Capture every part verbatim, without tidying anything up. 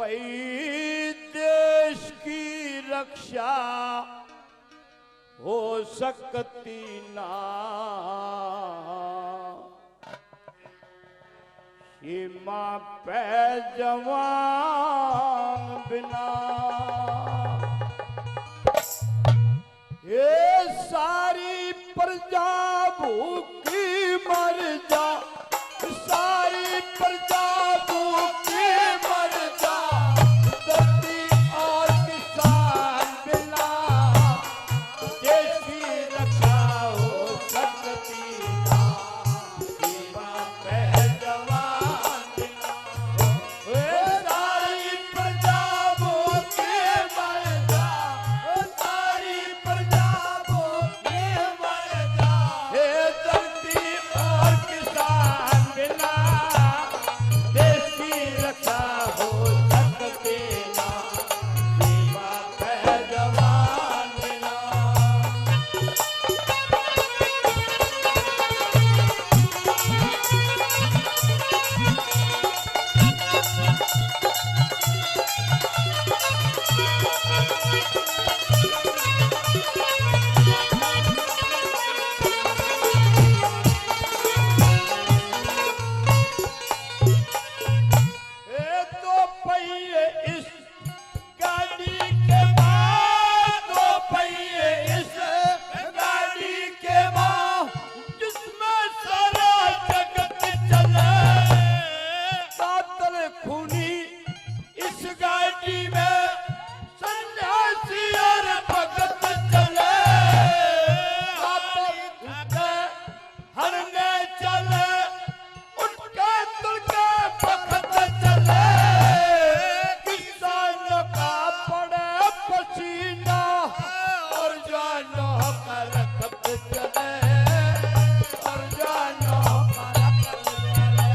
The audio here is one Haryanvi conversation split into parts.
भाई देश की रक्षा हो सकती ना, सीमा पे जवान बिना। ये सारी प्रजा भूखी मर जा, सारी प्रजा भूखी मर जा, धरती और किसान बिना देश की रक्षा हो सकती ना। सीमा पे जवान बिना, ए सारी प्रजा भूखी मर जा, ए सारी प्रजा भूखी मर जा, ए धरती और किसान बिना देश की रक्षा हो सकती ना। सीमा पे जवान बिना। ए दो पहिए इस गाड़ी के माँ, दो पहिए इस गाड़ी के माँ, जिसमें सारा जगत चले। कातल खूनी इस गाड़ी में सन्यासी और भगत चले। कातल उनके हरने चले, उनके तुलके बखत चले। किसानों का पड़े पसीना और जवानों का रखत चले, और जवानों का रखत चले।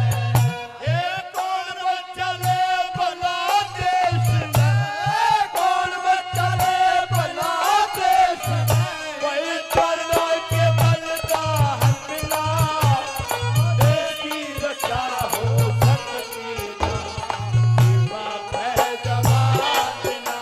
ए कौन बच्चा ले भला देश में, ए कौन बच्चा ले भला देश में, वही चढ़ के बनता हर मिला, देश की रक्षा हो सकती ना, सीमा पे जवान बिना।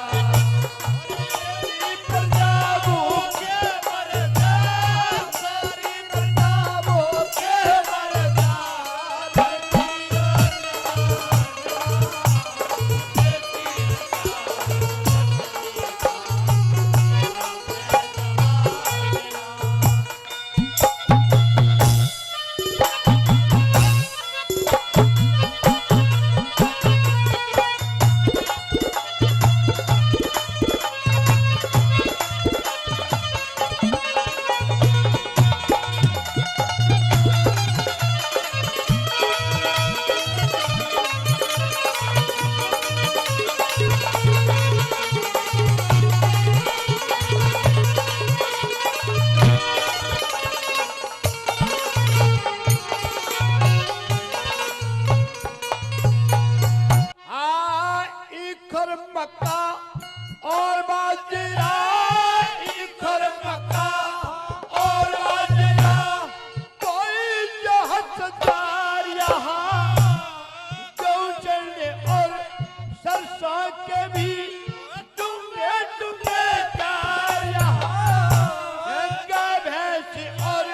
हाँ, इखर मक्का और बाजरा, इखर मक्का और बाजरा, कोई जहज जार यहाँ, गेहूं चने और सरसों के भी टुंगे टुंगे जार यहाँ, गाय भैंस और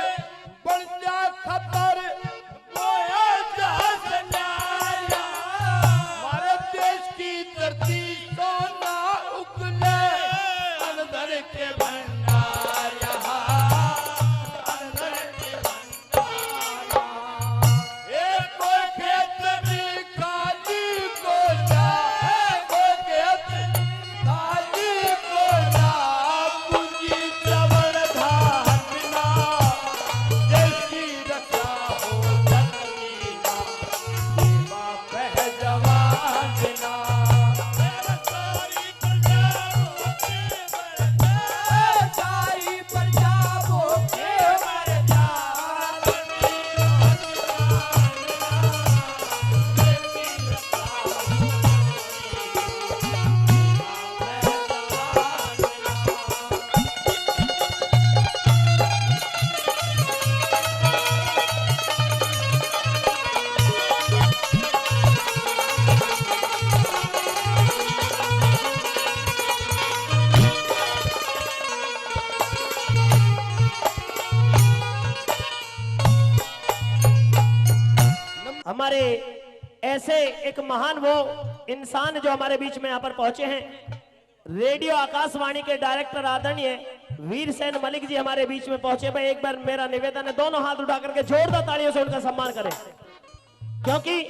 बन जा खतर, बोया जहाज न्याया। हमारे देश की धरती सोना उगले, अनधन के भंडार यहाँ, अनधन के भंडार। ए कोई खेत भी खाली को जाए, कोई खेत ऐसे एक महान वो इंसान जो हमारे बीच में यहाँ पर पहुंचे हैं, रेडियो आकाशवाणी के डायरेक्टर आदरणीय वीर सेन मलिक जी हमारे बीच में पहुंचे। मैं एक बार, मेरा निवेदन है, दोनों हाथ उठा करके जोरदार तालियों से उनका सम्मान करें, क्योंकि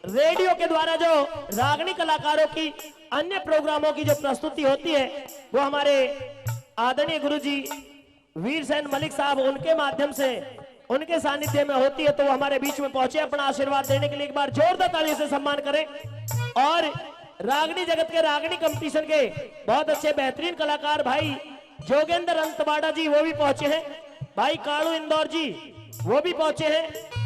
रेडियो के द्वारा जो रागनी कलाकारों की, अन्य प्रोग्रामों की जो प्रस्तुति होती है, वो हमारे आदरणीय गुरु जी वीर सेन मलिक साहब उनके माध्यम से, उनके सानिध्य में होती है, तो वो हमारे बीच में पहुंचे अपना आशीर्वाद देने के लिए। एक बार जोरदार तालियों से सम्मान करें। और रागनी जगत के, रागनी कंपटीशन के बहुत अच्छे बेहतरीन कलाकार भाई जोगेंद्र अंतवाड़ा जी, वो भी पहुंचे हैं, भाई कालू इंदौर जी, वो भी पहुंचे हैं।